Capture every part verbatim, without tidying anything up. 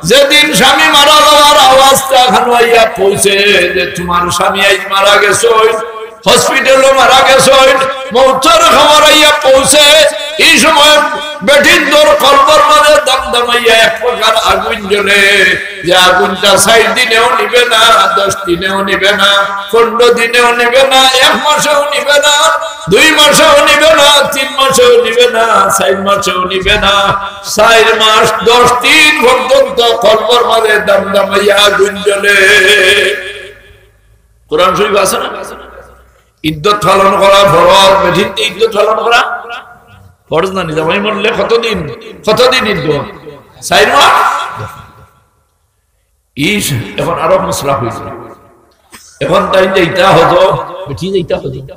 যেদিন স্বামী মারা যাওয়ার আওয়াজটা খানো আইয়া পৌঁছে যে তোমার স্বামী আইজ মারা গেছইন, হসপিটালো মারা গেছইন, মৌতর খবর আইয়া পৌঁছে, এই সময় বেটিন্তর কলবর মাঝে দমদমাইয়া এক প্রকার আগুন জ্বলে, যে আগুনটা চাইর দিনেও নিবে না, দশ দিনেও নিবে না, পনেরো দিনেও নিবে না, এক মাসেও নিবে না, দুই মাসেও নিবে না, তিন মাসেও নিবে না, চাইর মাসেও নিবে না। চাইর মাস দশ দিন পর্যন্ত কলবর মাঝে দমদমাইয়া আগুন জ্বলে। কোরআন শরীফ আছে না? ইদ্দত পালন করা ফরজ, বেটিন্তে ইদ্দত পালন করা ফরজ না নি? জামাই মরলে কতদিন, কতদিন ইদ্দত? চাইর মাস। ইস, এখন আরো মশলা হয়েছে। এখন তাই যাইতা হজ, বেটি যাইতা হজ।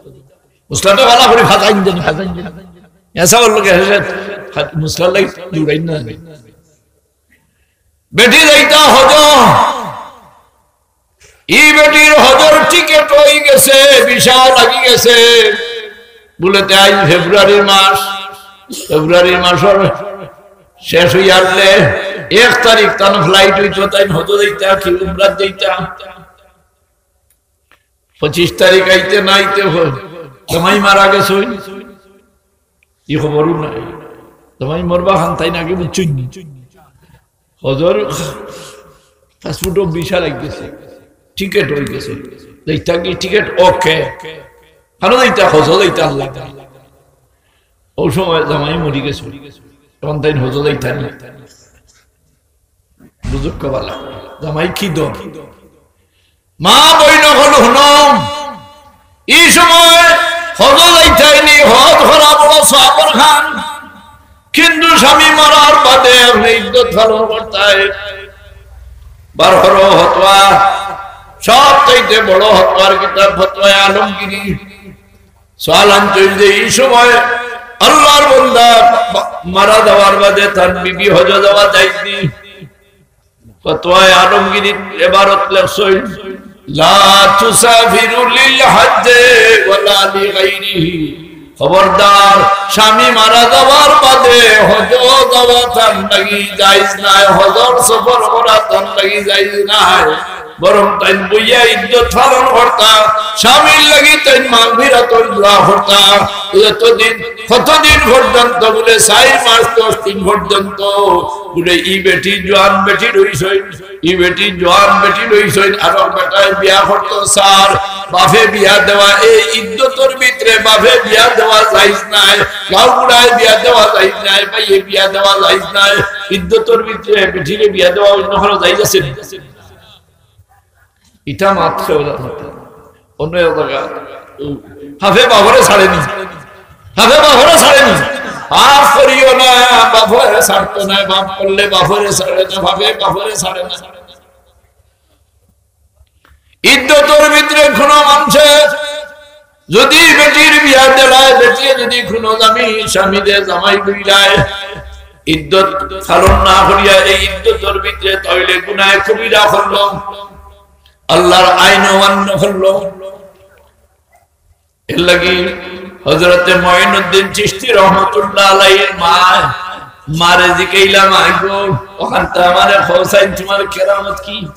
মশলাটা ভালা করে ফাজাইন জানি, ফাজাইন জানি। এসা বললো কি, হ্যাঁ, মশলা লাই দৌড়াইন না। বেটি যাইতা হজ। ই বেটির হজর টিকিট হয়ে গেছে, ভিসা লাগি গেছে। বলে, "তে আইজ ফেব্রুয়ারির মাস, ফেব্রুয়ারির মাসর শেষ হইয়া আসলে এক তারিখ তান ফ্লাইট হইতো, তাইন হজ যাইতা কি উমরাত যাইতা?" পঁচিশ তারিখ আইতে না আইতে হয়, জামাই মারা গেছে, ই খবরও নাই। জামাই মরবা খান তাইন আগে বুঝছইন নি? হজর পাসপোর্টও ভিসা লাগি গেছে, টিকিট হয়ে গেছে, যাইতা কি টিকিট ওকে, কারণ যাইতা হজ যাইতা আল্লাহ। ওই সময় জামাই মরি গেছে, তখন তাইন হজ যাইতা নি। বুঝুক কবালা, জামাই কি দর? মা বইন অকল হুনম, ই সময় হজ যাইতায় নি, হজ করা বড় সওয়াবর কাম। কিন্তু স্বামী মরার বাদে আপনে ইদ্দত পালন করতায়। বার করো ফতোয়া, সব চাইতে বড় ফতোয়ার কিতাব ফতোয়া আলমগিরি। সওয়াল আনছইন যে ই সময় আল্লাহর বান্দা বা-, মারা যাওয়ার বাদে তার বিবি হজ যাওয়া জায়েজ নি? ফতোয়ায়ে আলমগিরির এবারত লেখছইন, "লা তুসাফিরু লিল হাজ্জে ওয়ালা লিগাইরিহি।" খবরদার, স্বামী মারা যাওয়ার বাদে হজ যাওয়া তার লাগি জায়েজ নাই, হজর সফর করা তার লাগি জায়েজ নাই। বরং তাইন বইয়া ইদ্দত পালন করতা, স্বামীর লাগি তাইন মাগফিরাতর দোয়া করতা। যতদিন, কতদিন পর্যন্ত? বলে, "চাইর মাস দশ দিন পর্যন্ত।" বলে, ই বেটি জোয়ান বেটি রইছইন, ই বেটি জোয়ান বেটি রইছইন, আরক বেটায় বিয়া করতো চার, বাপে বিয়া দেওয়া, এই ইদ্দতর ভিতরে বাপে বিয়া দেওয়া জায়েজ নাই, গাঁওবুড়ায় বিয়া দেওয়া জায়েজ নাই, ভাইয়ে বিয়া দেওয়া জায়েজ নাই, ইদ্দতর ভিতরে বেটিরে বিয়া দেওয়া অন্য কারো জায়েজ আছে নি? ইটা মাত খেয়ে ওলা মাত। অন্য এক জায়গা, ও, বাপে বাপরে ছাড়ে নি। বাপে বাপরে ছাড়ে নি। পাপ করিও না, বাপরে ছাড়তো না, পাপ করলে বাপরে ছাড়ে না, বাপে বাপরে ছাড়ে না। ইদ্দতর ভিতরে কোনো মানুষে যদি বেটির বিয়া দেলায়, বেটিয়ে যদি কোনো দামি স্বামীরে জামাই লইলায়, ইদ্দত পালন না করিয়া এই ইদ্দতর ভিতরে, তাইলে গুনায়ে কবিরা করলো, আল্লাহর আইন অমান্য করলো। এর লাগি হযরতে মঈনুদ্দিন চিশতি রহমতুল্লাহ আলাইহির মা, মারে জিকাইলা, "মা গো, অখানতা আমারে কও চাইন, তোমার কেরামত কি?"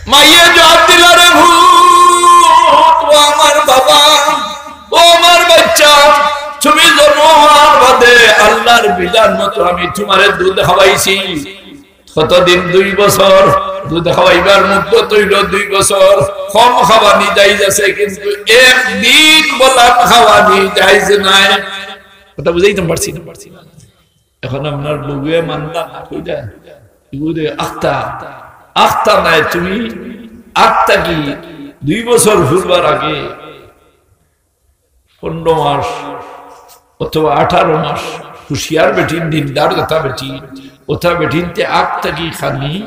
মাইয়ে জবাব দিলা, "রে পুত, ও আমার বাবা, ও আমার বাচ্চা, তুমি জন্ম হওয়ার বাদে আল্লাহর বিধান মতো আমি তোমারে দুধ খাওয়াইছি। কতদিন? দুই বছর। দুধ খাওয়াইবার মুদ্দত অইলো দুই বছর। কম খাওয়ানি জায়েজ আছে, কিন্তু একদিন বলান খাওয়ানি জায়েজ নাই।" কথা বুঝাইতাম পারছি না? এখন আপনার লগে মানলা না কইলা, ইগুরে আখতা, আখতা নাই তুমি, আখতা কি? দুই বছর ঘুরবার আগে পনেরো মাস অথবা আঠারো মাস হুঁশিয়ার বেটিন, দিনদার কথা বেটিন, কথা বেটিনতে আখতা কি খানি,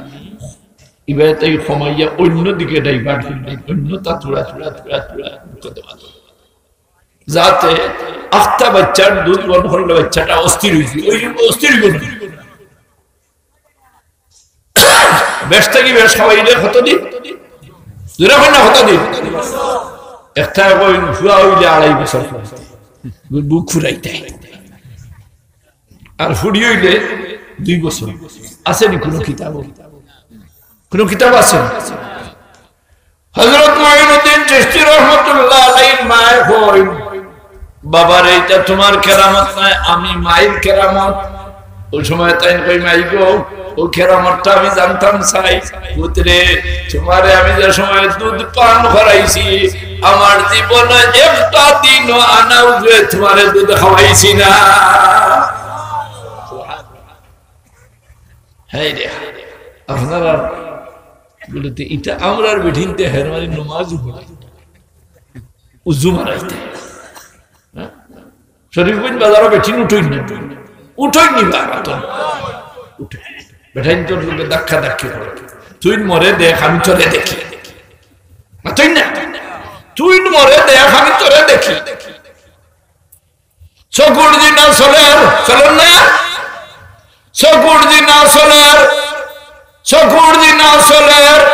ইবায় তাই কমাইয়া অন্য দিকে divert করলেন, অন্য তা থুড়া থুড়া থুড়া থুড়া করতে পারত। যাতে আখতা বাচ্চার দুধ বন্ধ করলে বাচ্চাটা অস্থির হইছে, ওই জন্য অস্থির হইব না। বেশ থাকি বেশ খাওয়াইলে কতদিন? জোরে কইন না, কতদিন? একটা কইন ফুয়া হইলে আড়াই বছর, বুক ফুরাইতে। আর ফুড়ি হইলে দুই বছর। আছে নি কুনু কিতাবো? কুনু কিতাব আছে? হযরত মুঈনুদ্দিন চিশতি রহমতুল্লাহ আলাইহির মায়ে কইন, "বাবারে, ইটা তুমার কেরামত নায়, আমি মাইর কেরামত।" অউ সময় তাইন কইন, "মাই গো, অউ কেরামতটা আমি জানতাম চাই। পুতরে, তুমারে আমি যে সময় দুধ পান করাইছি, আমার জীবনে একটা দিনও আনা উজুয়ে তুমারে দুধ খাওয়াইছি না।" হায় রে, আপনারা বলতে ইটা আমরার বেটিন্তে হেরমারি নমাজও পড়ে, উজু মারাইতে। হ্যাঁ? শরীফগঞ্জ বাজারো বেটিন উঠইন না, উঠইন নি বা, তো উঠে। বেটাইন্তর লগে ধাক্কা ধাক্কি করে, "তুই মরে দেখ, আমি তোরে দেখি।" না, তুই না, "তুই মরে দেখ, আমি তোরে দেখি।" চকুর জিনা চলের, চলের না? চকুর জিনা চলের, চকুর জিনা চলের,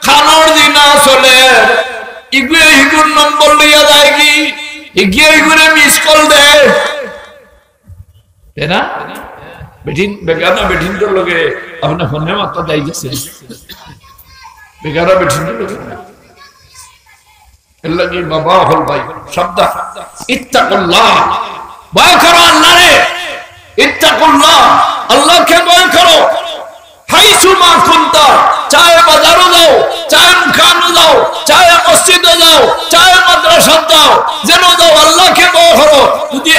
কানর জিনা চলের। ইগুয়ে ইগুর নম্বর লইয়া যায়গি, ইগুয়ে ইগুরে miss call দেয়। তাই না? বেটিন, বেগানা বেটিন্তর লগে আপনে ফোনে মাত্তা দেই গেছে। বেগানা বেটিন্তর লগে। এর লাগি বাবা অকল ভাই, সাবধান। ইত্তাকুল্লাহ, ভয় করো আল্লাহরে। ইত্তাকুল্লাহ, আল্লাহকে ভয় করো। হাইসু মা কুনতা, চাহে বাজারো যাও, চাহে দোকানো যাও, চাহে মসজিদো যাও, চাহে মাদ্রাসাত যাও, যেন যাও, আল্লাহকে ভয় করো। যদি